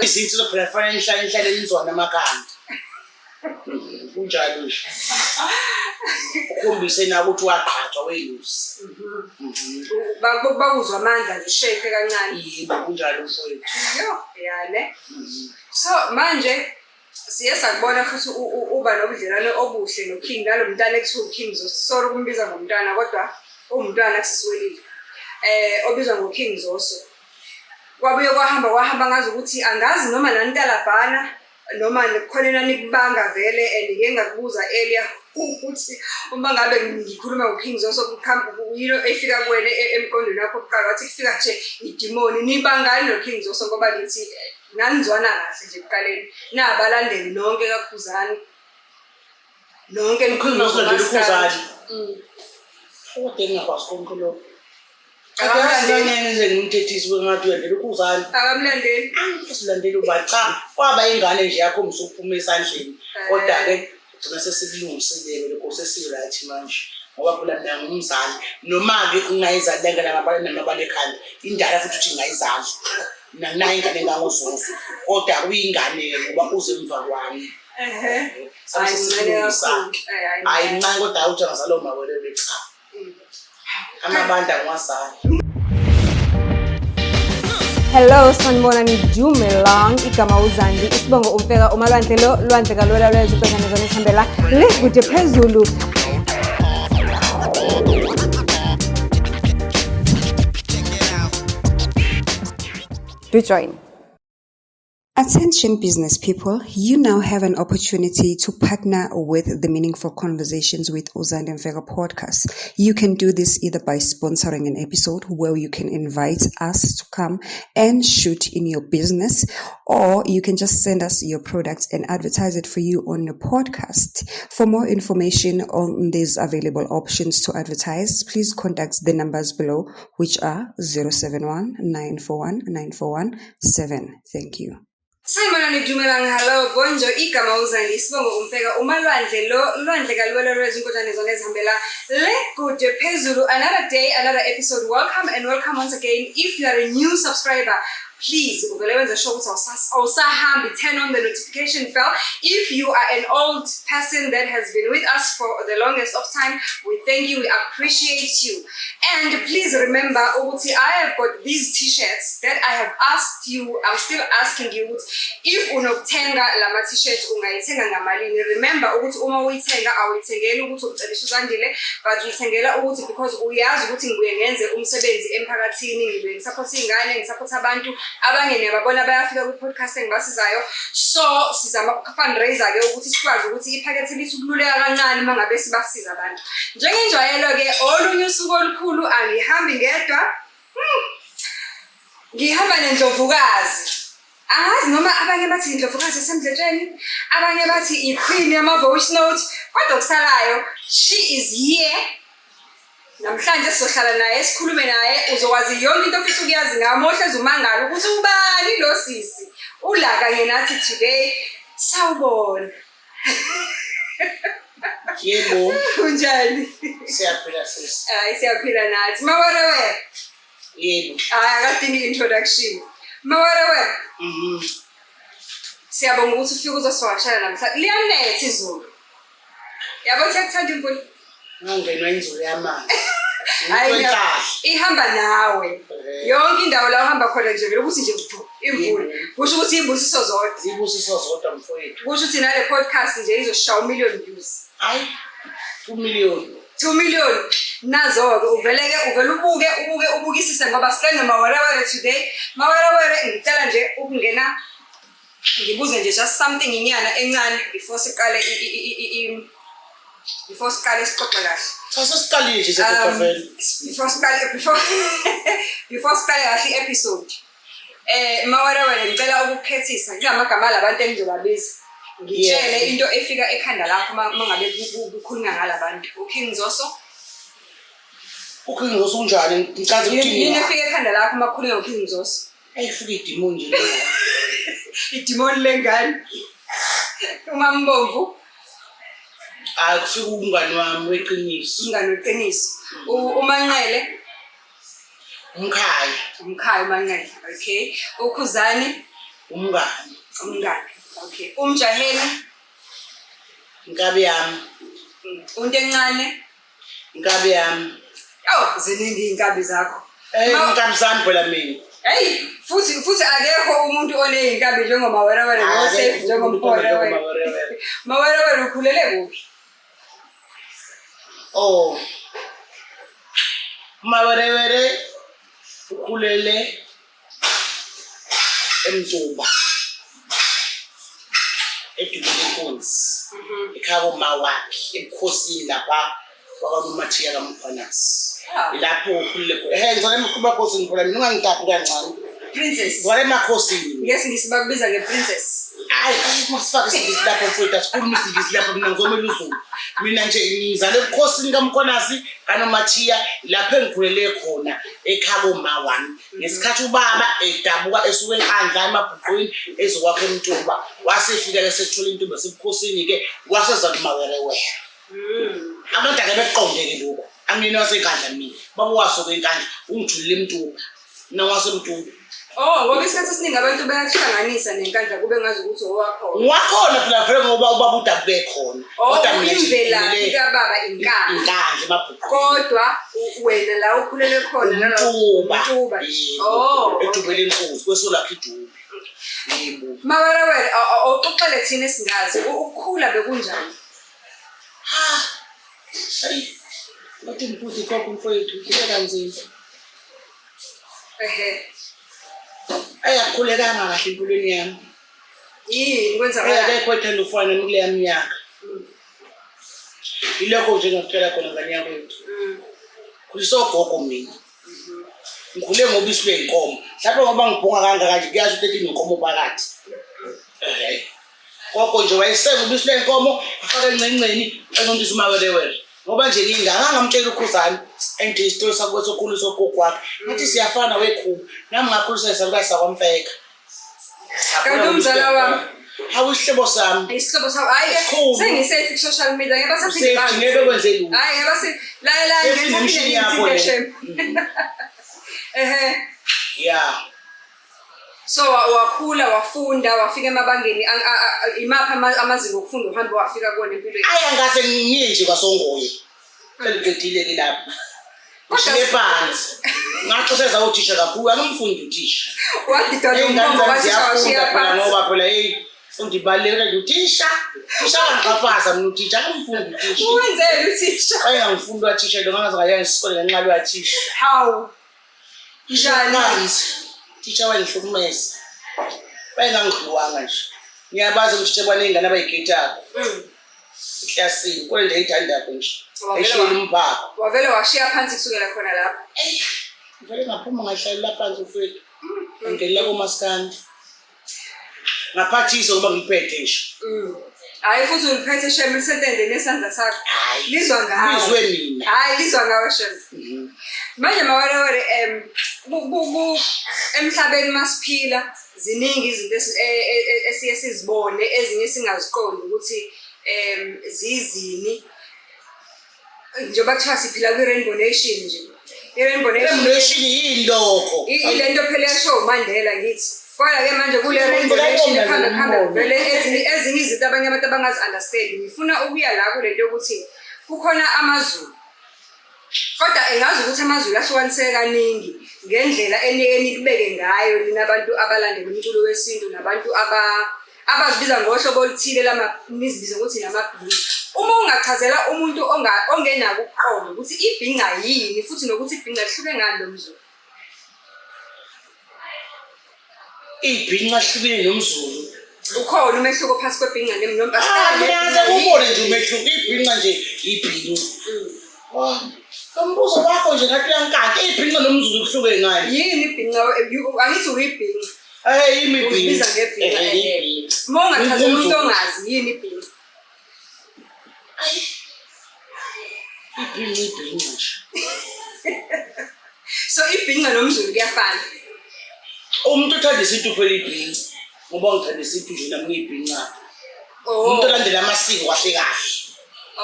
Izithi zophela kufanele nihlale nihlale nizwane amakhanda. Kunjalo nje. Ukhombise na ukuthi waqhathwa welusi. Bakuzwa amandla nje shake kancane. Yebo kunjalo mfowethu. Yo, ya ne. So manje siye sakubona futhi uba nobudlelwane obuhle noKing nalo mntana ekuthiwa uKing Zoso. Sorry ukumbiza ngomntwana kodwa uwumntwana kusisiwelile. Obizwa ngoKing Zoso. Kwabuye kwahamba kwahamba ngazi ukuthi angazi noma nanitalabhana noma khona enanikubanga vele and ngike ngakubuza earlier ukuthi uma ngabe ngikhuluma ngoKing Zoso yino efika kuwena emqondweni wakho kuqala wathi kufika nje idimoni nibangani noKing Zoso ngoba ngithi nanizwana kahle nje ekuqaleni nabalandeli nonke kaKhuzani nonke nikhuluma ngoKhuzani. Kodwa engingakwazi konke lokho. Akazi ngize ngimthethise kwengathi ulandela uKhuzani. Akamlandeli. Angisilandeli uba cha kwaba ingane nje yakho msuphuma esandleni. Kodwa ke gcina sesikulungisile lokho sesi-right manje. Ngoba phela mina ngumzali noma-ke ngingayizali lengane ngamabala namabala ekhanda indala futhi ukuthi ngingayizali. Mina nginayo ingane engangoZoso kodwa kuyingane-ke ngoba uze emva kwami. Sabe sesikulungisa-ke. Hhayi mncane kodwa hhayi ukuthi angazalwa umawelele cha. Amabanda ngiwazali. Hello sanibonani Dumelang igama uZandi isibongo umfeka umalwandle lo lwandle kalwela lwezwe ubhekane zona esihambela le kude phezulu. Do join. Attention business people, you now have an opportunity to partner with the Meaningful Conversations with Uzandi Mfeka podcast. You can do this either by sponsoring an episode where you can invite us to come and shoot in your business, or you can just send us your products and advertise it for you on the podcast. For more information on these available options to advertise, please contact the numbers below, which are 071 941 941 7. Thank you. Sanibonani Dumelang hello bonjo igama uZandi isibongo umfeka umalwandle lo lwandle kalwelo lwezinkotshane zona ezihambela le kude phezulu. Another day, another episode. Welcome and welcome once again. If you are a new subscriber, please uvele wenze sure ukuthi awusahambi, turn on the notification bell. If you are an old person that has been with us for the longest of time, we thank you, we appreciate you. And please remember ukuthi I have got these t-shirts that I have asked you, I'm still asking you ukuthi if unokuthenga lama t-shirts ungayithenga ngamalini. Remember ukuthi uma uyithenga awuyithengeli ukuthi ucebisa uZandile, but uyithengela ukuthi because uyazi ukuthi ngibuye ngenze umsebenzi emphakathini, ngibuye ngisupport iy'ngane, ngisupport abantu abanye niyababona bayafika kwi-podcast engibasizayo. So sizama uku-fundraiser-ke ukuthi sikwazi ukuthi iphakethe lithi ukululeka kancane uma ngabe sibasiza abantu. Njengenjwayelo-ke olunye usuku olukhulu angihambi ngedwa, ngihamba nendlovukazi. Angazi noma abanye bathi indlovukazi yasemdletsheni, abanye bathi i-queen yama-voice note, kodwa okusalayo she is here. Namhlanje sizohlala naye sikhulume naye, uzokwazi yonke into ofisa ukuyazi ngayo. Mohlezi umangala ukuthi ubani lo sisi ula kanye nathi today. Sawubona. Yebo. Kunjani? Siyaphila sisi. Hayi siyaphila nathi. Mawerewere. Yebo. Hayi akadingi introduction. Mawerewere. Siyabonga ukuthi ufike uzosivakashela namhlanje. Liyanetha izulu. Yabo siyakuthanda imvula. Ngangenwa inzulu yamanzi. Hayi, Inhlanhla. ihamba nawe. Yonke indawo la uhamba khona nje vele ukuthi nje vu imvula. Kusho ukuthi ibusiso zodwa. Zibusiso zodwa mfowethu. Kusho ukuthi nale podcast nje izoshaya 1 million views. Hayi 2 million. 2 million nazo-ke uveleke uvele ubuke ubuke ubukisise ngoba sihleli noMawerewere today. Mawerewere, ngicela nje ukungena ngibuze nje just something inyana encane before siqale before siqale sixoxe kahle. Cha sesiqalile nje sexoxa vele. Before siqale kahle i-episode. Mawerewere, ngicela ukukhethisa kulamagama labantu engizobabiza. Ngitshele into efika ekhanda lakho uma ngabe kukhulunywa ngalabantu. UKing Zoso. UKing Zoso unjani? Ngicathi Yini ukuthi yini efika ekhanda lakho uma kukhulunywa ngoKing Zoso? Ayifika idimoni nje. Idimoni lengane. UMambomvu. Hayi kufika umngani wami weqiniso. Umngane weqiniso. UManqele. Umkhaya. Umkhaya uManqele. Okay. UKhuzani. Umngani. Umngani. Okay. Umjaheni? Inkabi yami. Untencane? Inkabi yami. Oh, ziningi iy'nkabi zakho. Eh, inkabi zami phela mina. Hey, futhi akekho umuntu oney'nkabi njengoMawerewere no-safe njengomPowerewere. Mawerewere ukhulele kuphi? Oh. Mawerewere ukhulele eMtuba. Edumile inkunzi. Ekhaya koma wakhe ebukhosini lapha wakwaNomathiya kaMkhwanazi. Ah. Ilapho ukhulele khona. Ehhe ngizalwa emakhosini phela mina ungangitapi kancane. Princess. Ngizalwa emakhosini. NgesiNgisi bakubiza nge-princess. Hayi, masifake isingisi lapho mfowethu, asikhulume isingisi lapho mina ngizomela uZulu. Mina nje ngizalwe ebukhosini kaMkhwanazi kaNomathiya lapho engikhulele khona ekhaya koma wami. Ngesikhathi ubaba edabuka esuka eNkandla emabhuqwini ezokwakha eMtuba, wasefika-ke sethola intombi yasebukhosini-ke waseza kuMawerewere. Abantu ake bekuqonde-ke lokhu. Angiyena waseNkandla mina. Baba wasuka eNkandla ungijulile eMtuba. Mina waseMtuba. Oh, ngoba isikhathi esiningi abantu bayakuhlanganisa neNkandla kube ngazi ukuthi owakhona. Wakhona phela vele ngoba ubaba udabuke khona. Oh, Kodwa mina nje imvelaphi ngikhulele kababa iNkandla. iNkandla emabhuqwini. Kodwa wena la ukhulele khona nala- Umtuba. Umtuba. Yebo. Oh. Edubele inkunzi kwesolakhe idube. Yebo. Mawerewere, awuxoxele thina esingazi ukukhula bekunjani? Ha. Ayi. Bathi ngiphuza ikhokho mfowethu, ngike kanzima. Ehhe. Ayi akukhulekanga kahle empilweni yami. Yini Ayi kwenzakalani? akekho ethanda ukufana nami kuleya minyaka. Yilokho nje engakutshela khona ngane yakwethu. Khuliswa ogogo mina. Ngikhule ngobisi lwey'nkomo. Mhlawumbe ngoba ngibhonga kangaka nje kuyasho ukuthi inenkomo phakathi. Eh. Gogo nje wayeseka ubisi lwenkomo afake encenceni enontisa umawerewere. Ngoba nje ngingaka ngamtshela ukhuzani and isitori sakho sokhuliswa ugogo wakhe. Ngathi siyafana wekhuba. Nami ngakhuliswa isalukazi sakwaMfeka. Kanti umzala wami? Hawu isihlobo sami. Isihlobo sakho. Hayi Esikhulu. sengisafe ku-social media ngeke basaphinde Usafety ngeke kwenze lutho. Hayi ngeke basi la la Safety ngeke nemishini yakho ngithinte le. shem. Ehhe. Yeah. So wakhula wafunda wafika emabangeni imaphi amazinga okufunda uhambe wafika kuwona empilweni? Ayi angase ngiye nje kwaSongoye. Sengiqedile ke lapho. Kodwa- Ngishiye phansi. Ngaxosheza uthisha kakhulu angimfundi uthisha. Wadidwa Iy'ngane nomlomo zami wathisha washiya ziyafunda phela phansi. ngoba phela hey fundi ibalulekile nje uthisha. Uthisha wangixhaphaza mina uthisha angimfundi uthisha. Wenzeni uthisha? Wayengangifuni wathisha lo ngangaze ngaya isikole ngenxa lwathisha. Hawu. Njani? Phansi. Thisha wayengihlukumeza. Wayengangidliwanga nje. Ngiyabazi ukuthi uthisha baney'ngane abayigetayo eklasini. Kule nje eyithandako nje. Wavele Eshiyela umphako. Wavele washiya phansi kusukela khona lapho. Eyi, ngivele ngaphuma ngahlalela phansi mfowethu. Ngangenela komaskandi. Ngaphathiswa ukuba ngiphethe nje. Hayi futhi uliphethe shem lisentende nesandla sakho. Hhayi. Lizwa ngawe. Lizwe mina. Hayi lizwa ngawe shem. Manje mawerewere emhlabeni masiphila ziningi izinto esiye sizibone ezinye singaziqondi ukuthi zizini. Njengoba kuthiwa siphila kwi-Rainbow Nation nje. I-Rainbow Nation. Rainbow Nation yini lokho? Ile nto phela yasho uMandela ngithi. Kodwa ke manje kule Rainbow Mandela Nation yona kuhambe kuhambe ngombono. vele ezinye izinto abanye abantu abangazi-understand. Ngifuna ukuya la kule nto yokuthi kukhona amaZulu. Kodwa engazi ukuthi amaZulu ahlukaniseke kaningi ngendlela enike nikubeke ngayo nina abantu abalandela umculo wesintu nabantu abazibiza ngohlobo oluthile lama nizibiza ukuthi namabhinca. Uma ungachazela umuntu ongenako ukuqonda ukuthi ibhinca yini futhi nokuthi ibhinca lihluke ngani nomZulu. Ibhinca lihlukile nomZulu. Ukhona umehluko phakathi kwebhinca Ah, mina ngaze kuwubone nje umehluko. Ibhinca nje ibhinca. Oh, lo mbuzo wakho nje ngathi uyankanti. Ibhinca nomZulu kuhluke ngani? Yini ibhinca? Angithi uyibhinca. Eh, yimi ibhinca. Uzibiza ngebhinca, Eh, eh. ibhinca. Uma ungachazela umuntu Ngumzulu. ongazi yini ibhinca? Ibhinca ibhinca nje. So ibhinca nomZulu kuyafana. Umuntu othanda isintu phela ibhinca. Ngoba ngithanda isintu nje nami ngiyibhinca. Oh. Umuntu olandela amasiko kahle kahle.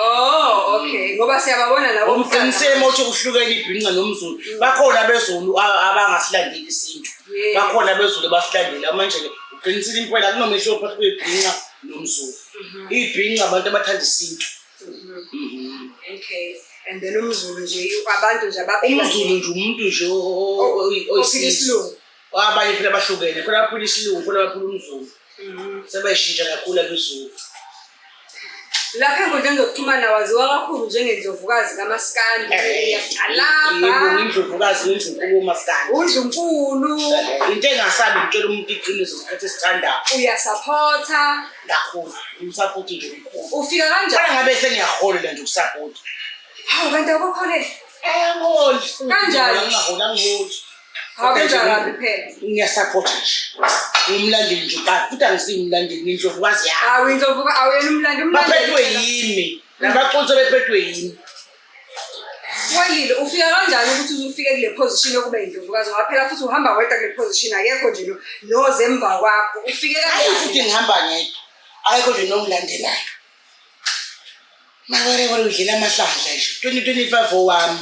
Oh, okay. Ngoba siyababona labo. Umqiniseke uma uthi kuhlukene ibhinca nomZulu. Bakhona abeZulu abangasilandeli isintu. Yeah. Bakhona abeZulu abasilandela manje ke Uqinisile impela, kunomehluko phakathi kwebhinca nomZulu. Ibhinca abantu abathanda isintu. Okay. And then umZulu nje abantu nje abaphila UmZulu nje umuntu nje ophila oyisizwe. isilungu. Abanye phela bahlukene, khona abaphila isilungu, khona abaphila umZulu. Sebeyishintsha kakhulu abeZulu. Lapha enkundleni zokuxhumana waziwa kakhulu njengendlovukazi kaMaskandi, Yebo, uyakalabha, indlovukazi indlunkulu uMaskandi. undlunkulu, Into engasabi ukutshela umuntu iqiniso ngesikhathi esithandayo uyasaphotha. kakhulu. Umsapoti nje omkhulu. Ufika kanjani? Fana ngabe sengiyaholela nje ukusapota. Hawu kanti awukholela. Angiholi. Kanjani? Angiholi, angiholi. Hawu kanjani phela. Ngiyasapota nje. Ngumlandeli nje qha futhi angisiyi umlandeli, ngiyindlovukazi yakho. Hawu indlovuka awuyena umlandi Baphethwe umlandi. yimi. Nabaculi sebephethwe yimi. Welile ufika kanjani ukuthi uzufike kule position yokuba indlovukazi ngoba phela futhi uhamba wedwa kule position akekho nje noze emva kwakho. Ufike Hayi futhi kanjani? ngihamba ngedwa. Akekho nje nongilandelayo. Mawerewere udlela amahlandla nje. 2025 owami.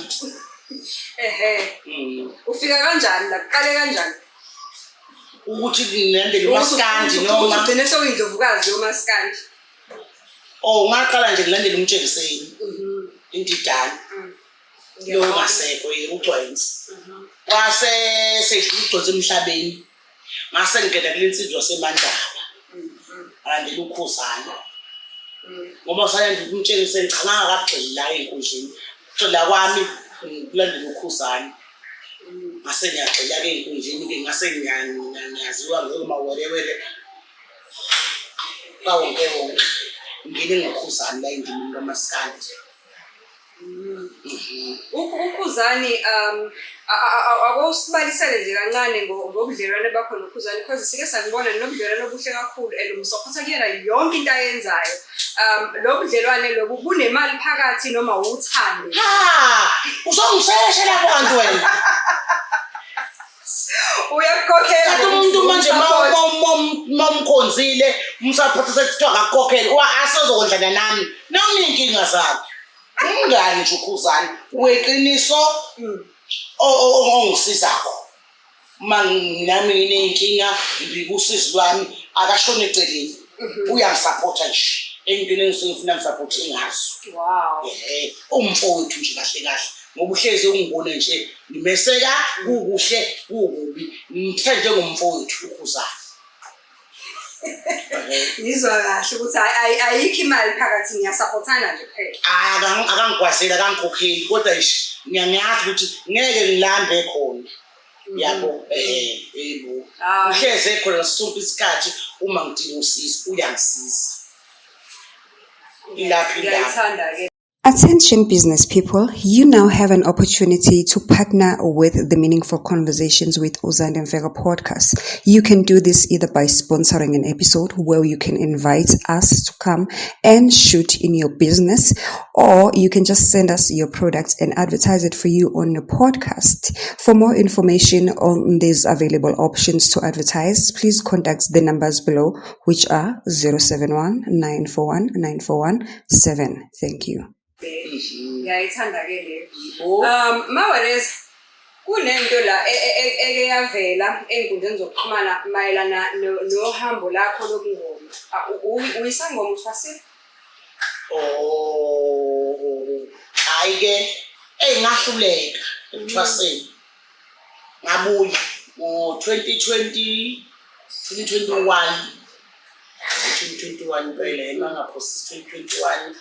Ehhe. Ufika kanjani la? Kuqale kanjani? Ukuthi ngilandele uMaskandi Ukuthi noma ugcine sewuyindlovukazi yomaskandi. oh ngaqala nje ngilandele uMtshengiseni. Indidane. Lo ngasekho yena uGcwensi. Kwase sedlula uGcwensi emhlabeni. Ngase ngingena kule nsizwa yaseMandaba. Alandela uKhuzana. Ngoba usalandela uMtshengiseni cha ngangakagxili la ey'nkundleni. Ukugxila kwami ukulandela uKhuzana. Ngase ngiyagxila-ke ey'nkundleni-ke ngase ngiyaziwa ngomawerewere kawonke wonke. Ngingene ngoKhuzani la endimeni kaMaskandi. UKhuzani akusibalisele nje kancane ngobudlelwane bakho noKhuzani because sike sakubona nobudlelwane obuhle kakhulu and umsupporta kuyena yonke into ayenzayo. Lo budlelwane lobu bunemali phakathi noma uthando? Ha! Usongiseshe lapho kanti wena. Uyakukhokhela. Kanti umuntu manje mawumkhonzile umsaphatha sekuthiwa akakukhokhele asezokondlana nami. Nawuney'nkinga zakhe. Umngani nje uKhuzani weqiniso ongisizakho. Uma nami nginey'nkinga ngibika usizi lwami akashoni eceleni. Uyangisapotha nje entweni engisuke ngifuna ngisapothe ngazo. Wow. Ehhe, umfowethu nje kahle kahle ngoba uhlezi ungibone nje ngimeseka kukuhle kukubi ngimthatha njengomfowethu uKhuzani. Ngizwa kahle ukuthi ayikho imali phakathi ngiyasupportana nje kuphela. Akangigwazeli akangikhokheli kodwa nje ngiyazi ukuthi ngeke ngilambe khona. Yabo yebo. Uhlezi ekhona sonke isikhathi uma ngidinga usizo uyangisiza. Ilapho indaba. Ngiyayithanda ke. Attention business people, you now have an opportunity to partner with the Meaningful Conversations with Uzande Mfeka podcast. You can do this either by sponsoring an episode where you can invite us to come and shoot in your business, or you can just send us your product and advertise it for you on the podcast. For more information on these available options to advertise, please contact the numbers below, which are 071 941 941 7. Thank you. Ngiyayithanda ke leyo. Yebo. Mawereza kunento la eke yavela ey'nkundleni zokuxhumana mayelana nohambo lakho lokungoma. Uyisangoma uthwasile? Oh, hayi ke, ngahluleka ekuthwaseni. Ngabuya ngo-2020, 2021, 2021 impela yena ngaphosisi 2021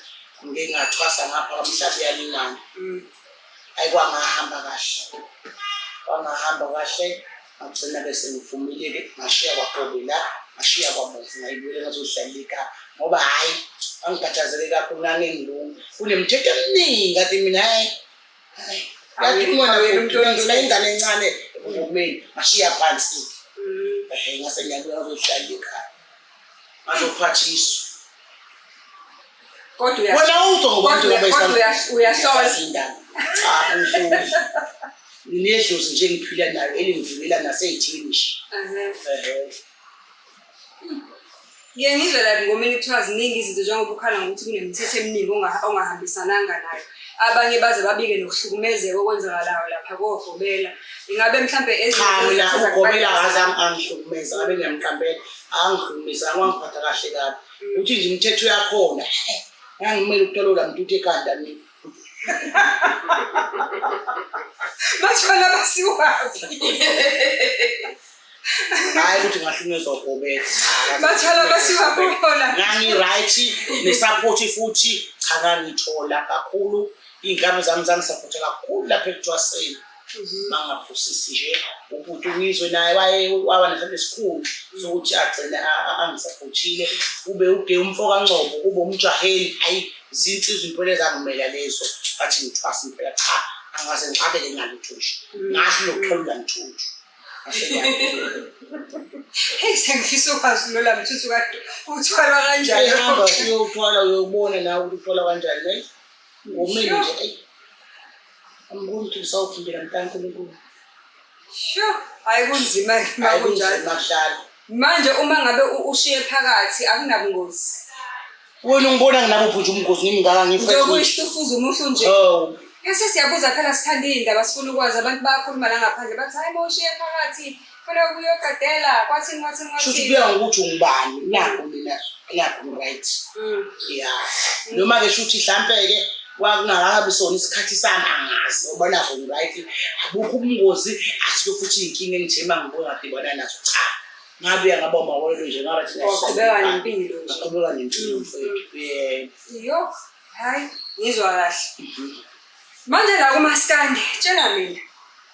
ngike ngathwasa ngapha kwaMhlabuyalingana. Hayi kwangahamba kahle. Kwangahamba kahle ngagcina bese ngivumile-ke ngashiya kwaGobela, ngashiya kwaBomvu ngayibuyela ngazohlala ekhaya ngoba hhayi ngangikhathazeke kakhulu ngangengilunga. Kunemithetho eminingi kade mina hhayi hhayi. Yathi umona Awuyena futhi umuntu ngizona ingane encane ebungomeni ngashiya phansi. Ehhe ngase ngiyabuya ngazohlala ekhaya. Ngazophathiswa. Kodwa Wena uzwa ngobantu Kodwa uyahlola. indaba. Cha angihloli. Nginedlozi nje engiphila nayo elingivikela nasey'thini nje. Ehhe. Ngiye ngizwe la ngomeni kuthiwa ziningi izinto njengoba ukhala ngokuthi kunemithetho eminingi ongahambisananga nayo. Abanye baze babike nokuhlukumezeka okwenzakalayo lapha kogobela. Ingabe mhlampe ezinye Cha mina ugobela akaze angihlukumeza ngabe ngiyamqambela angihlukumeza wangiphatha kahle kabi. Uthi nje imithetho yakhona ngangimele ukuthola mntu ekhanda mina. Bathola basiwaphi? Hayi ukuthi ngahlunyezwa ugobela. Bathola basiwa khona. Ngangi-right ne-support futhi cha ngangithola kakhulu iy'nkabi zami zangisaphotha kakhulu lapha ekuthwaseni. Mangaphosisi nje ubhuti uNgizwe naye waye waba nesandla esikhulu sokuthi agcine angisaphothile. Kube uGe umfo kaNgcobo, kube uMjaheni, hhayi zinsizwa impela ezangimela lezo bathi ngithwasa impela cha angikaze ngixakeke ngalutho nje. Ngasho nokuthola uLamthuthu. Hey, sengifisa ukwazi lola mthuthu kade uthwalwa kanjani. Hamba uyowuthwala uyowubona nawe ukuthi uthwala kanjani ne. Ngomile nje eyi. Angiboni ukuthi usawuphindela mntankulunkulu. Sho, hayi kunzima ke Hayi makunjalo. kunzima kuhlala. Manje uma ngabe ushiye phakathi akunabungozi. Wena ungibona nginabuphi nje ubungozi ngimngaka ngife. Njengoba uyisihlufuza umuhlu nje. Oh. Bese siyabuza phela sithanda iy'ndaba sifuna ukwazi abantu bayakhuluma la ngaphandle bathi hayi uma ushiye phakathi kufanele uyoqedela kwathini kwathini Shuthi kwathini. kuya ngokuthi ungubani nakho mina nakho right. Ya. Noma ke shuthi hlampe-ke kwakungakabi sona isikhathi sami angazi ngoba nakho ngi-right. Abukho ubungozi asikho futhi iy'nkinga engithe uma ngibuya ngadibana nazo cha. Ngabuya ngaba umawololo nje ngaba thina Waqhubeka nempilo nje. Ngaqhubeka nempilo mfowethu. Yebo. Yo, hayi, ngizwa kahle. Manje la kumaskandi, tshela mina,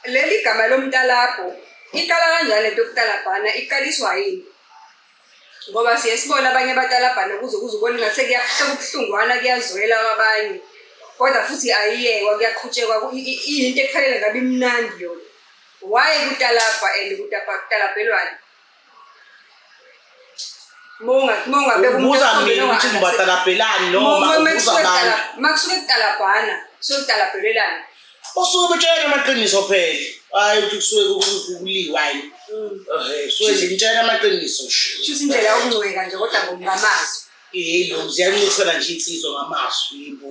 leli gama lomtalabho iqala kanjani lento yokutalabhana, iqaliswa yini? Ngoba siye sibone abanye abatalabhana kuze kuze ubone ngathi sekubuhlungwana kuyazwela kwabanye. Kodwa futhi ayiyekwa kuyaqhutshekwa iyinto ekufanele ngabe imnandi yona. Why kutalabha and kutalabhelwani? Mongabeka umuntu Ubuza mina ukuthi ngibatalabhelani noma ubuza abantu. Makusuke kutalabhana, kusuke kutalabhelelana. Usuke betshela amaqiniso phela. Hayi ukuthi kusuke kuliwa yini. Ehhe, suke nje ngitshela amaqiniso nje. Shuthi indlela yokungcweka nje kodwa ngomngamazwi. Yebo, ziyancisela nje insizwa ngamazwi yebo.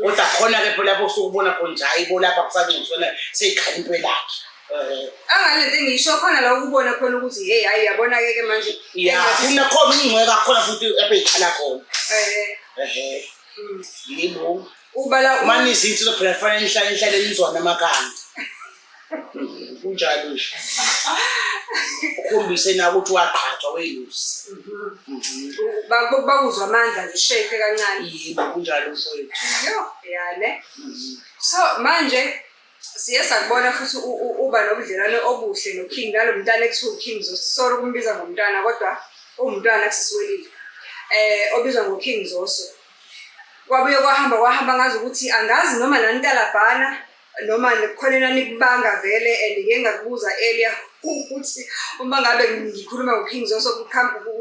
Kodwa khona-ke phela lapho usuke ubona khona nje hayi bo lapha kusanciswana seyikhala impelakhe. Eh. Angale nto engisho khona la ukubona khona ukuthi hey hayi uyabona-ke ke manje. Ya, kunakhona ukungcweka khona futhi lapho eyikhala khona. Eh. Ehhe. Yebo. Ubala manje izinsizwa phela kufanele nihlale nihlale nizwane amakhanda. Kunjalo nje. Ukhombise na ukuthi waqhathwa welusi. Bakuzwa amandla nje shake kancane. Yebo kunjalo mfowethu. Yo, ya ne. So manje siye sakubona futhi uba nobudlelwane obuhle noKing nalo mntana ekuthiwa uKing Zoso. Sorry ukumbiza ngomntwana kodwa uwumntwana kusisiwelile. Eh obizwa ngoKing Zoso. Kwabuye kwahamba kwahamba ngazi ukuthi angazi noma nanitalabhana noma khona enanikubanga vele and ngike ngakubuza earlier ukuthi uma ngabe ngikhuluma ngoKing Zoso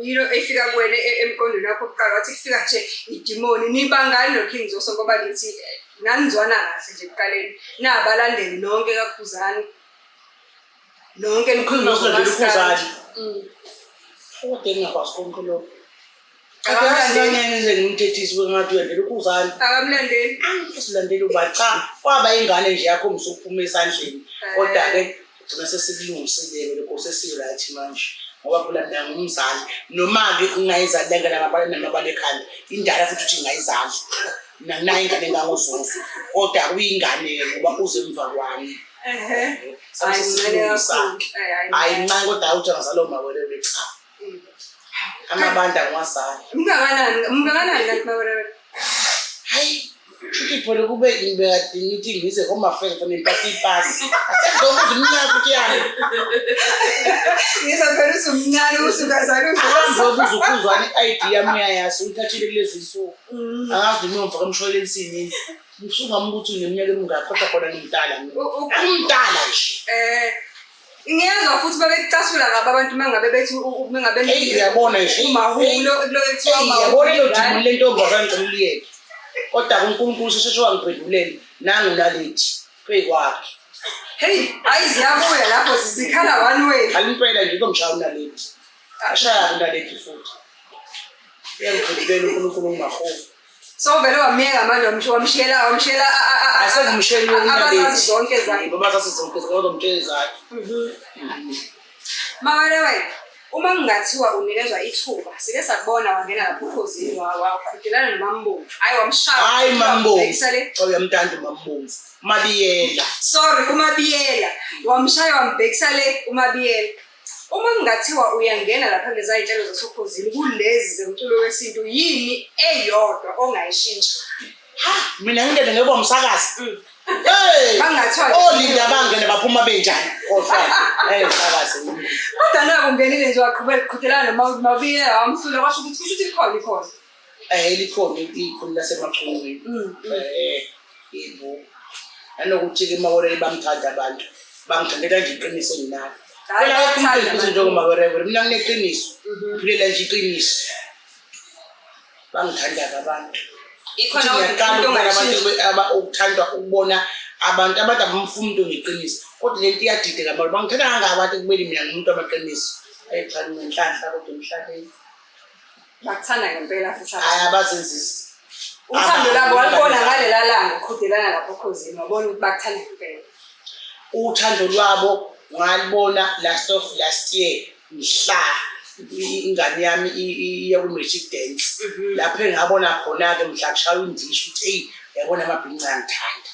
yino efika kuwena emqondweni wakho kuqala wathi kufika nje idimoni nibangani noKing Zoso ngoba ngithi nanizwana kahle nje ekuqaleni nabalandeli nonke kaKhuzani nonke nikhuluma ngoMaskandi. Kodwa engingakwazi konke lokho. Akazi ngize ngimthethise kwengathi ulandela ukhuzani. Akamlandeli. Angisilandeli uba cha kwaba ingane nje yakho msukuphuma esandleni. Kodwa ke gcina sesikulungisile lokho sesi-right manje. Ngoba phela mina ngumzali noma ke ngingayizali lengane amabala namabala ekhanda indala futhi uthi ngingayizali. Mina nginayo ingane engangoZoso kodwa kuyingane ngoba uze emva kwami. Ehhe. Sabe sesikulungisa. Hayi mncane kodwa uthi angazalwa umawelele cha. Amabanda ngiwazali. Mngakanani? Mngakanani kanti mawelele? Hayi, shuthi phela kube ngibekade ngithi ngize home affairs fanele ngiphathe ipasi. Sengizobuza iminyaka futhi yami. Ngizwa phela usumncane usukazalwa Angizobuza ukhuzwana i-ID yami uyayazi uyithathile kulezi nsuku. Angazi noma uyomfaka emshwalensini yini. Usungamuka ukuthi uneminyaka emingaki kodwa khona ngimdala mina. Angimdala nje. Eh Ngiyezwa futhi babekucasula kabi abantu uma ngabe bethi uma ngabe Eyi uyabona nje. umahulo lokho kuthiwa Eyi uyabona lelo dimo lentombazane ngicela uliyeke. Kodwa uNkulunkulu usheshe wangiphendulela nangu nalethi phezu kwakhe. Hey, hayi ziyabuya lapho zikhala one way. Khala impela nje uzomshaya unalethi. Ashaya unalethi futhi. Uyangiphendukela uNkulunkulu ngingahola. So vele wamyeka manje wamshiyela Asengimshiyeli abazazi zonke zakhe. Yebo, bazazi zonke zakhe, bazomtshela ezakhe. Mawelewe, uma kungathiwa unikezwa ithuba, sike sakubona wangena lapho uKhozini waqhudelana noMambomvu. Hhayi wamshaya. Hayi Mambomvu. Wambhekisa le. Cha uyamthanda uMambomvu. Mabiyela. Sorry, uMabiyela. Wamshaya wambhekisa le uMabiyela. Uma kungathiwa uyangena lapha kuleza iy'nhlelo zasoKhozini kulezi zemculo wesintu, yini eyodwa ongayishintsha? Ha, mina ngingene ngeke umsakazi. Hey! Bangathiwa- Olinda bangene baphuma benjani? Khohlwa. Eh, msakazi. Kodwa naku ungenile nje waqhubeka qhudelana noMabiyela wamhlula kwasho ukuthi kusho ukuthi likhona ikhono. Eh, likhona ikhulu lasemachungwini. Eh, yebo. Nanokuthi-ke Mawerere bamthanda abantu. Bangithandela nje iqiniso enginalo. Hhayi, Phela akekho umuntu bayakuthanda engibiza abantu. njengoMawerere. Mina ngineqiniso. Ngiphilela nje iqiniso. Bangithanda-ke abantu. Ikhona Futhi ngiyaqala into ukubona abantu ongayishintsha. ukuthandwa ukubona abantu abamfuni umuntu ngeqiniso. Kodwa lento iyadideka manje. Bangithanda kangaka abantu ekubeni mina ngiwumuntu wamaqiniso. Ayi cha, nginenhlanhla kodwa emhlabeni. Bakuthanda ngempela futhi abantu. Hhayi, abazenzisi. Uthando labo walubona ngalela langa uqhudelana lapho oKhozini, wabona ukuthi bakuthanda ngempela. Uthando lwabo ngalibona last of last year mhla ingane yami iya ku-matric dance. Lapho engabona khona-ke mhla kushaywa indishi ukuthi eyi yabona amabhinca angithanda.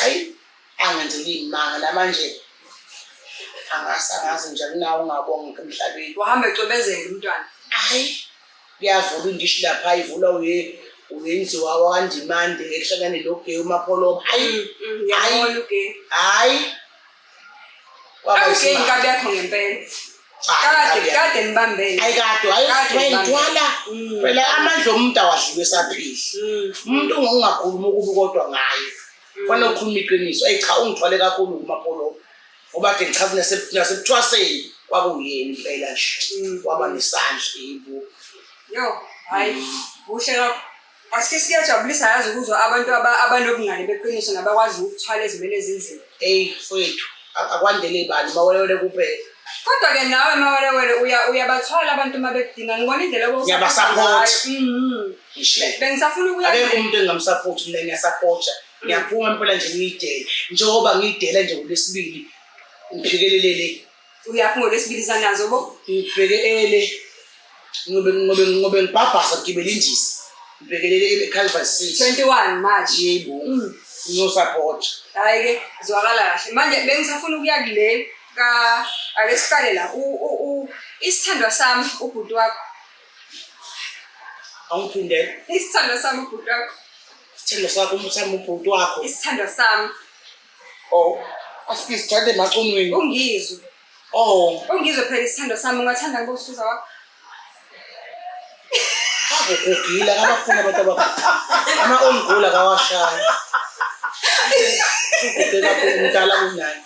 Hayi, angenzela iy'manga namanje angazi nje akunawo ungabonga emhlabeni. Wahamba ecwebezela umntwana. Hhayi, kuyavulwa indishi lapha, ivulwa uyenziwa wakwaNdimande ehlangane noGewu uMapholoba. Hhayi, Ngiyabona uGewu. hhayi. Kwaba Awugeyi isimanga. inkabi yakho ngempela. Cha, Kade inkabi yami. kade nibambene. Ayi kade, hayi Kade nibambene. wayengithwala. Phela amandla omuntu awadliwe esaphila. Umuntu ungakhuluma okubi kodwa ngaye. Kufanele ukhulume iqiniso. Eyi cha, ungithwale kakhulu kuMapholoba. Ngoba kade ngichaza nasekuthwaseni kwakuyena impela nje. Waba nesandla yebo. Yo, hayi, kuhle kakhulu. Asike siyajabulisa yazi ukuzwa abantu abanobungane beqiniso nabakwazi ukuthwala ezimeni ezinzima. Eyi mfowethu, akwandele bani Mawelewele kuphela. Kodwa-ke nawe Mawelewele uyabathwala abantu uma bekudinga. Ngibona indlela Ngiyabasupport. Ngisho. Bengisafuna ukuya Akekho umuntu engingamsupport mina, ngiyasupporta. Ngiyaphuma impela nje ngiyidele. Njengoba ngiyidela nje ngolwesibili ngiphikelelele. Uyaphi ngolwesibili sanazo bo? Ngibheke ele ngobe ngibhabhasa ngigibele indiza. Ngibhekelele eCalvary City. 21 March. Yebo. Ngiyosupporta. Hhayi-ke zwakala kahle. Manje bengisafuna ukuya kule ka ake siqale la. Isithandwa sami ubhuti wakho. Awungiphindele. Isithandwa sami ubhuti wakho. Isithandwa sakho sami ubhuti wakho. Isithandwa sami. Oh, asike sithande emacunwini. Ungizwe. Oh. Ungizwe phela isithandwa sami ungathanda ngibe usiza wakho. Akugugile akabafuni abantu abakhulu. Ama-on goal akawashayi. Uguge kakhulu umdala kunaye.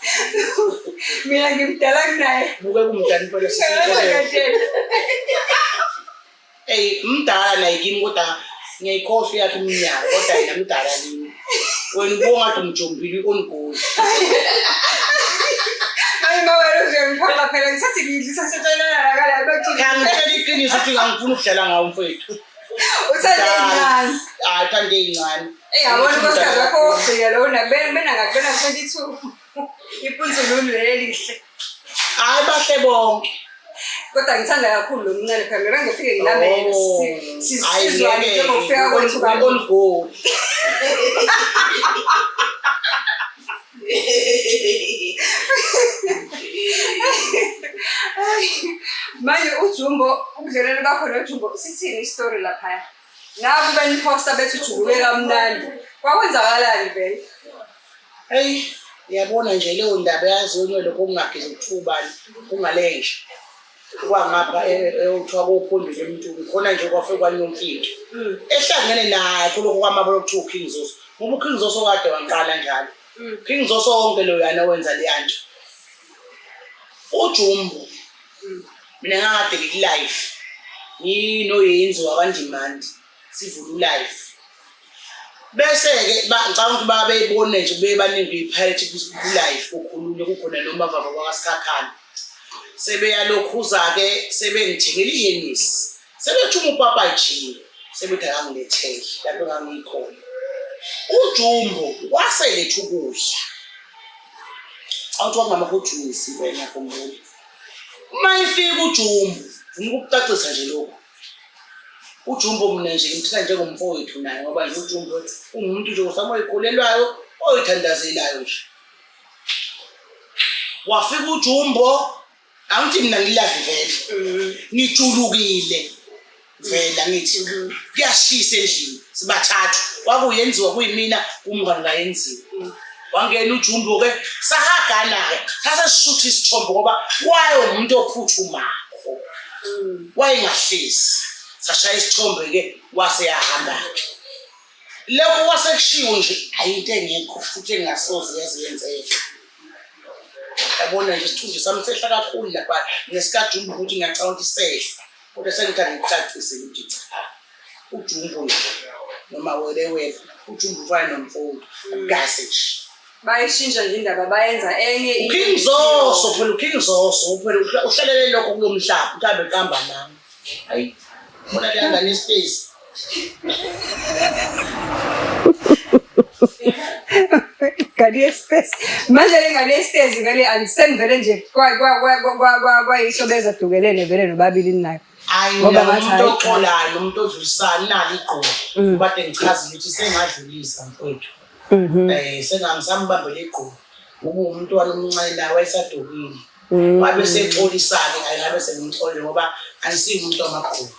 Mina ngimdala kunaye. Buke kumdala impela sisikolele. Eyi mdala naye kimi kodwa ngiyayikhohlwa yakhe iminyaka kodwa yena mdala kimi. Wena ubuka ngathi umjombile i-on goal. Hayi mama uzongiphoxa phela ngisathi ngidlisa setshelana la baculi. Ngiyangitshela iqiniso ukuthi angifuni ukudlala ngawo mfowethu. Uthande ey'ncane. Hayi uthande ey'ncane. Eyi yabona unkosikazi wakho wokugcina lona bena ngakubena 22. Ipunzululu leli lihle. Hayi bahle bonke. Kodwa ngithanda kakhulu lo mncane phela mina ngifike ngilambele sizwane njengokufika kwethu kabi. On goal. Manje uJumbo ubudlelwane bakho noJumbo sithini isitori laphaya? Naku beniphosta bethi ujuluke kamnandi. Kwakwenzakalani vele? Eyi, uyabona nje leyo ndaba yazi yonke lokho okungagezi kuthiwa ubani kungalenja. Kwangapha ekuthiwa kophondweni emntwini khona nje kwafike kwanyonke into. Ehlangene nakho lokho kwamabolo kuthiwa uKing Zoso. Ngoba uKing Zoso kade wangiqala njalo. King Zoso wonke loyana wenza leya nto. UJumbo mina ngangikade ngiku-live nginoyenzi wakwaNdimande sivula u-live. Bese-ke ngicabanga ukuthi babeyibone nje bebaningi i-pirate ku-live kukhulunywa kukhona noMavava wakaSikhakhane. Sebeyalokhuza-ke sebengithengela iHennessy. Sebethuma uPapa G, sebethi akangilethele lapho engangikhona. UJumbo waseletha ukudla. Awuthi kwakungamahojumisi wena ngiyakhumbula. Uma efika uJumbo, ngifuna ukukucacisa nje lokhu. UJumbo mina nje ngimthatha njengomfowethu naye ngoba nje uJumbo ungumuntu nje osama oyikholelwayo oyithandazelayo nje. Wafika uJumbo angithi mina ngilavi vele ngijulukile vele angithi kuyashisa endlini sibathathu kwakuyenziwa kuyimina kumngani kayenziwa wangena ujumbo-ke sahagana-ke sase sishutha isithombe ngoba waye umuntu ophuthumakho wayengahlezi sashaya isithombe-ke wase yahamba-ke lokho kwasekushiwo nje ayinto engekho futhi engasoze yaze yenzeka. Yabona nje isithunzi sami sehla kakhulu lapha ngesikajumbo ukuthi ngiyacabanga ukuthi sehla kodwa sengithanda ngikucacise ukuthi cha ujumbo nje noma welewele ujumbo ufana nomfowethu akukase nje Bayishintsha nje indaba bayenza enye into. uKing Zoso phela uKing Zoso phela uhlalele lokho kulo mhlaba mhlawumbe qamba nami hayi bona leya ngane ispace Ngane yesitezi. Manje le ngane yesitezi vele angisengivele nje kwayiso bezadukelene vele nobabili ninayo. Hayi Ngoba mina ngathi umuntu hayi cha. oxolayo umuntu odlulisayo nalo igqubu kade ngichazile ukuthi sengadlulisa mfowethu. Sengangisambambela igqubu ngoba umntwana omncane naye wayesadukile. Wabe sexolisa-ke ngaye ngabe sengimxolele ngoba angisiye umuntu wamagqubu.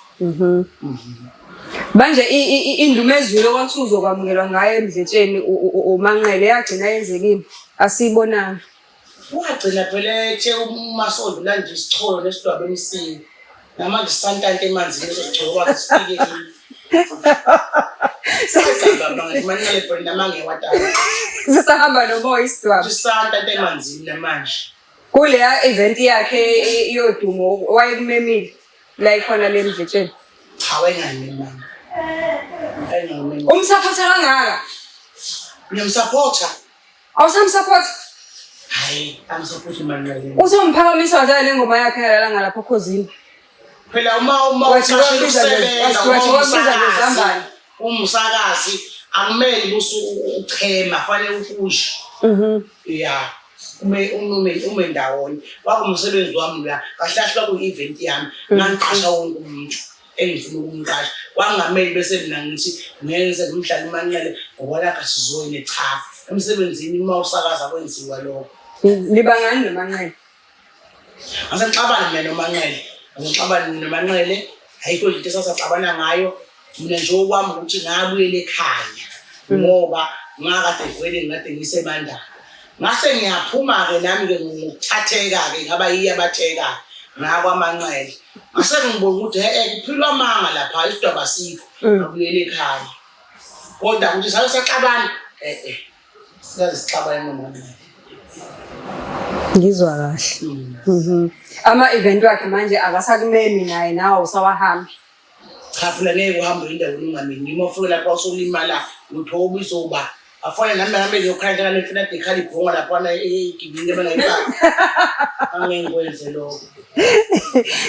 Manje indumezulu okwathi uzokwamukelwa ngayo emdletsheni uManqele yagcina yenzekile. Asiyibonanga. Wagcina phela ethe uMasondo ulanda isicholo nesidwaba emsini. Namanje sisantanta emanzini leso sicholo kwaze sifike kimi. Saqamba manje manqele phela namangewatana. Sisahamba nomoya isidwaba. Sisantanta emanzini namanje. Kuleya event yakhe yodumo wayekumemile la ikhona le mdletsheni. Cha wayengangimemanga. Wayengangimemanga. Umsaphotha kangaka. Ngiyamsaphotha. Awusamsaphotha? Hayi, angisaphothi manqele. Uzomphakamisa kanjani le ngoma yakhe yalala ngalapho okhozini? Phela uma Wathi uqashela wabiza ukusebenza wathi uma wabiza ngezambane. umsakazi akumele buse uchema fanele ukusho. Ya. Ume ndawonye. Kwakuwumsebenzi wami la. Kahle kahle kwakuyi-event yami. Ngangiqasha wonke umuntu engifuna ukumqasha. Kwakungamele bese mina ngithi ngenze ngimdlale uManqele ngoba lakho asizweni cha. Emsebenzini uma usakaza kwenziwa lokho. Nibangani noManqele? Angisexabani mina noManqele. Angixabani noManqele. Ayikho nje into esasaxabana ngayo. Mina nje okwami ukuthi ngabuyela ekhaya ngoba ngakade vele ngikade ngisemandana. Ngase ngiyaphuma-ke nami-ke ngokuthatheka-ke ngaba yiyabatheka ngakwaManqele. Ngase ngibona ukuthi he-e kuphilwa amanga lapha isidwaba asikho. Ngabuyela ekhaya. Kodwa ukuthi sake saxabana e-e. Sikaze sixabane noManqele. Ngizwa kahle. Ama-event wakhe manje akasakumemi naye nawe usawahambi. Cha phela ngeke uhambe endaweni ungameni. Uma ufika lapha usulimala lutho obizoba. Afane nami nami ngiyokhala njengale mfana kade ikhala ibhonga laphana egibini abangayifaki. Angeke ngikwenze lokho.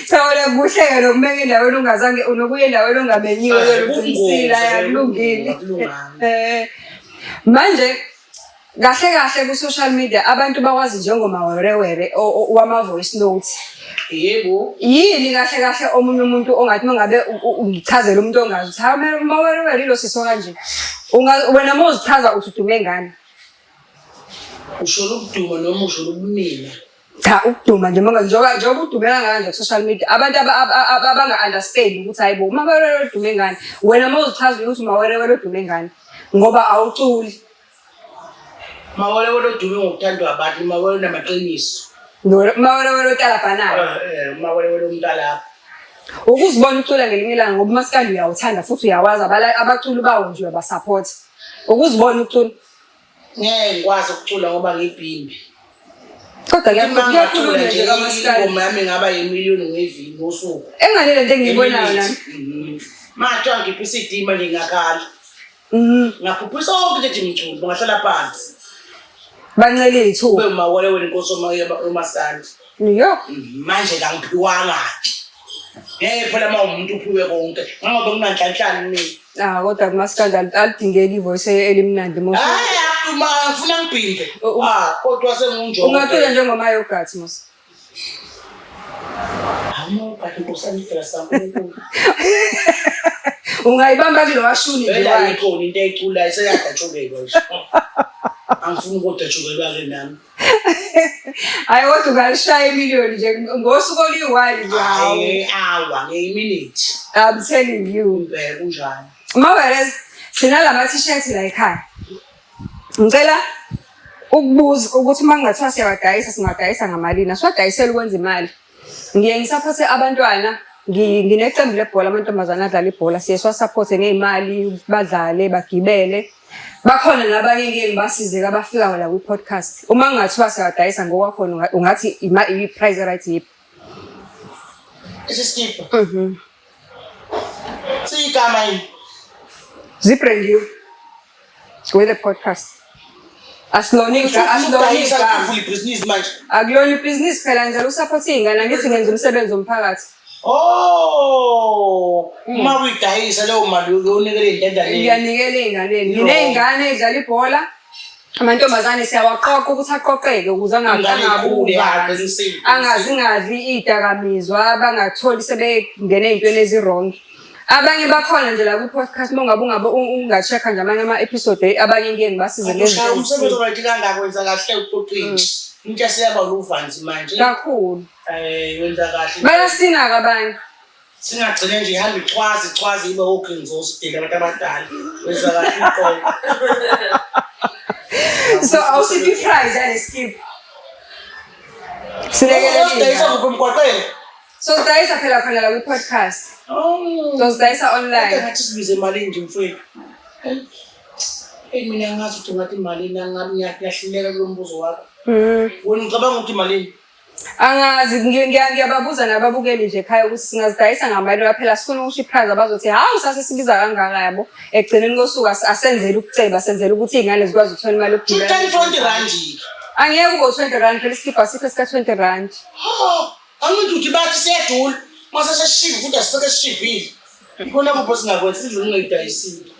Cha wena kuhle-ke nokumeka endaweni ungazange unokuya endaweni ongamenyiwe wena uqinisile akulungile. Akulunganga. Manje kahle kahle ku-social media abantu bakwazi njengomawerewere wama-voice note. Yebo. Yini kahle kahle omunye umuntu ongathi uma ngabe ungichazela umuntu ongazi ukuthi hawu umawerewere ilo sisi kanje. Wena uma uzichaza uthi udume ngani? Usho ukuduma noma usho ubumina? Cha ukuduma nje manje njengoba udume kangaka nje ku-social media abantu abanga-understand ukuthi hayi bo umawerewere udume ngani. Wena uma uzichaza ukuthi umawerewere udume ngani ngoba awuculi. Mawerewere udume ngokuthandwa abantu, umawerewere unamaqiniso. Umawerewere otalabhanayo. Umawerewere umntalapha. Ukuzibona ucula ngelinye ilanga ngoba umaskandi uyawuthanda futhi uyawazi abaculi bawo nje uyabasupport. Ukuzibona ucula. Ngeke ngikwazi ukucula ngoba ngibhimbi. Kodwa kuyakhulunywa nje kamaskandi. Ingoma yami ingaba yimiliyoni ngeviki ngosuku. Enganele into engiyibonayo nami. Manje angikhipha i-CD manje ngiyakhala. Ngaphuphisa wonke into ethi mculo, ngahlala phansi. Bancele ithuba. Ube umawele wena inkosi yomaskandi. Yo. Manje kangiphiwanga-ke. Ngeke phela uma umuntu uphiwe konke. Ngangoba kunanhlanhlani mina. Ah, kodwa kumaskandi alidingeki ivoice elimnandi mos. Hayi, uma ngifuna ngibhimbe. Ah, kodwa sengunjoko. Ungacula njengoma yogurt mos. Hawu, Nkosi yami, phela saNkulunkulu. Ungayibamba kulowa shuni nje Vele wakhe. ayikho into eyiculayo seyadatshukelwa nje. Angifuni ukudatshukelwa-ke nami. Hayi kodwa ungalishaya imiliyoni nje ngosuku oluyi-one nje hawu. Hayi, awa, ngeyiminithi. I'm telling you. Impela kunjalo. Mawerez, sinalama t-shirt la ekhaya. Ngicela ukubuza ukuthi uma kungathiwa siyawadayisa singadayisa ngamalini? Asiwadayiseli ukwenza imali. Ngiye ngisaphothe abantwana, ngineqembu lebhola amantombazane adlala ibhola, siye siwasaphothe ngey'mali, badlale, bagibele. Bakhona nabanye engiye ngibasize abafika la kwi-podcast. Uma kungathiwa siyawadayisa ngokwakhona ungathi i-price right yiphi? Isiskipha. Siyigama yini? Zibrandiwe. With the podcast. Asilona asilona Udayisa igama. uvula ibhizinisi manje. Akulona ibhizinisi phela njalo usaphothe iy'ngane angithi ngenza umsebenzi womphakathi. Oh, uma uyidayisa leyo mali uyonikela iy'ntandaneni. Ngiyanikela ey'nganeni. No. Nginey'ngane ey'dlala ibhola. Amantombazane siyawaqoqa ukuthi aqoqeke ukuze Ingane ikhule, angabuva. ya, qinisile. Angazingadli iy'dakamizwa, bangatholi sebengena ey'ntweni ezi-wrong. Abanye bakhona nje la kwi-podcast uma ungabe ungabe unga-check-a nje amanye ama-episode abanye ngiye ngibasize Ushaya ngezinto umsebenzi ezithile. oright kangaka wenza kahle uqoqile. Intsha seyaba luvanzi manje. Kakhulu. Wenza kahle. Bayasina-ke abanye. Singagcine nje ihambe icwazi icwazi ibe ogrinzosi idele abantu abadala. Wenza kahle uqobo. So awusiphi i-prize yale skip? Silekelele Usidayisa iy'ngane. kuphi emgwaqeni? So sidayisa phela khona la kwi-podcast. Oh. So sidayisa online. Kodwa ngathi sibize imali nje mfowethu. Eyi mina ngazi ukuthi ungathi imalini angabi ngiyahluleka kulo mbuzo wakho. Wena ucabanga ukuthi imalini? Angazi ngiyababuza nababukeli nje ekhaya ukuthi singazidayisa ngamali ngoba phela sifuna ukusho i-price abazothi hawu sase sibiza kangaka yabo. Ekugcineni kosuku asenzeli ukuceba senzela ukuthi iy'ngane zikwazi ukuthola imali yokugibela. 20 rand. Angeke ube u-20 rand phela isikibha asikho esika-20 rand. Ha, angithi uthi bathi siyadula. Mase sesishibhe futhi asiseke sishibhile. Ikhona kupho singakwenza sidlule ungayidayisile.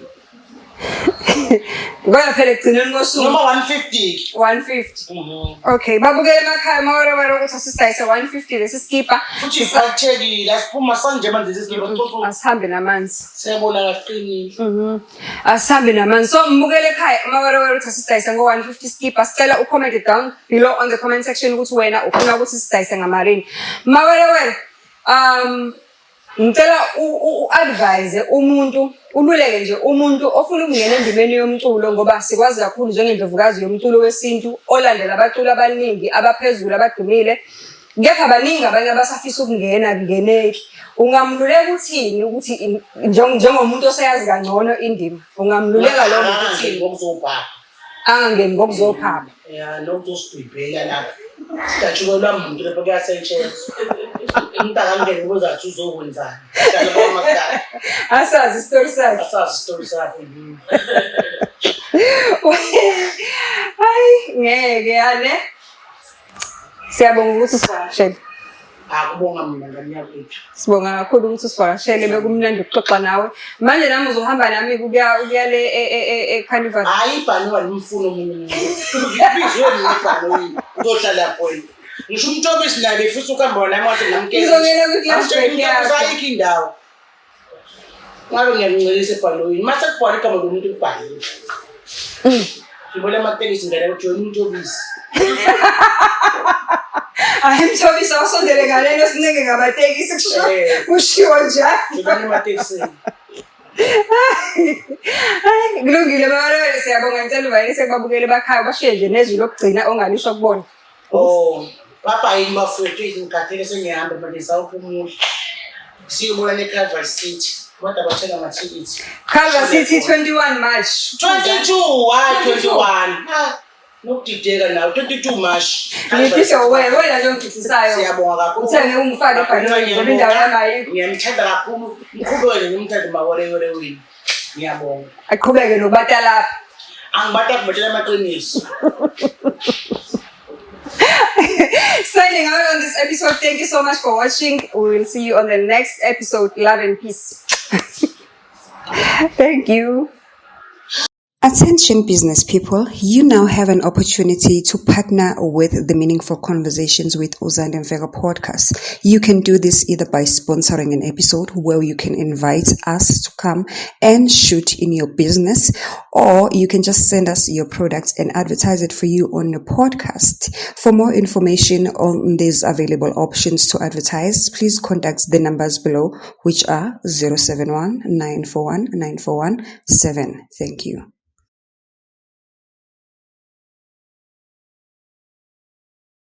Kodwa phela ekugcineni kosuku Noma 150. 150. Mhm. Okay, babukele emakhaya mawerewere ukuthi asisidayise 150 lesi sikipa. Futhi siphathekile asiphuma sanje manje lesi sikipa. Asihambe namanzi. Siyabona kaqinile. Asihambe namanzi. So mbukele ekhaya mawerewere ukuthi asisidayise ngo-150 sikipa. Sicela ucomment down below on the comment section ukuthi wena ufuna ukuthi sidayise ngamalini. Mawerewere, ngicela u-advise umuntu, ululeke nje umuntu ofuna ukungena endimeni yomculo ngoba sikwazi kakhulu njengendlovukazi yomculo wesintu olandela abaculi abaningi abaphezulu abadumile. Kepha baningi abanye abasafisa ukungena kungeneki. Ungamluleka uthini ukuthi njengomuntu oseyazi kangcono indima? Ungamluleka lowo muntu uthini? Ngokuzobhaka. Angangeni ngokuzophapha. Ya, nokuzosidwibhela lapha. Sidatshukelwa muntu lapha kuyasetshenzwa. Umuntu akangene kuzathi uzokwenzani. Hlala kwamaskandi. Asazi isitori sakhe. Asazi isitori sakhe. Hayi, ngeke ane. Siyabonga ukuthi usivakashele. Akubonga mina ngane yakwethu. Sibonga kakhulu ukuthi usivakashele, bekumnandi ukuxoxa nawe. Manje nami uzohamba nami kuya le e-Carnival. Hayi ibhanoyi alimfuni omunye umuntu. Ngibizwe mina ibhanoyi uzohlala khona. Ngisho umthobisi naye befisa ukuhamba nami wathi ngamkela. Ngizongena kwi-class break yakho. Ayikho indawo. Ngabe ngiyakuncelisa ebhanoyini. Mase kubhala igama lomuntu kubhaliwe. Ngibona amatekisi ngene kujoyina umthobisi. Hayi mthobisi awusondele ngalelo sincenge ngamatekisi kushiwo njalo. Ngibona ematekisini. Hayi kulungile mabalele siyabonga ngicela uvalelise kubabukeli bakhaya bashiye nje nezwi lokugcina ongalisho kubona. Oh, baba yini bafowethu ngikhathele sengihamba manje sawuphumula. Siyobona eCalvary City. Kodwa bathenga amathikithi. Calvary City 21 March. 22, hayi 21. Ah, nokudideka nawe 22 March. Ngifisa wena wena nje ongifisayo. Siyabonga kakhulu. Uthenge ungifake ebhanoyini ngoba indawo yami ayikho. Ngiyamthanda kakhulu. Ngiqhubeke ngimthande mawerewere wenu. Ngiyabonga. Aqhubeke nokubatalapha. Angibata kubatshela amaqiniso. Send signing out on this episode. Thank you so much for watching. We will see you on the next episode. Love and peace. Thank you. Attention business people, you now have an opportunity to partner with the Meaningful Conversations with Uzande Mfeka podcast. You can do this either by sponsoring an episode where you can invite us to come and shoot in your business, or you can just send us your product and advertise it for you on the podcast. For more information on these available options to advertise, please contact the numbers below, which are 071 941 941 7. Thank you.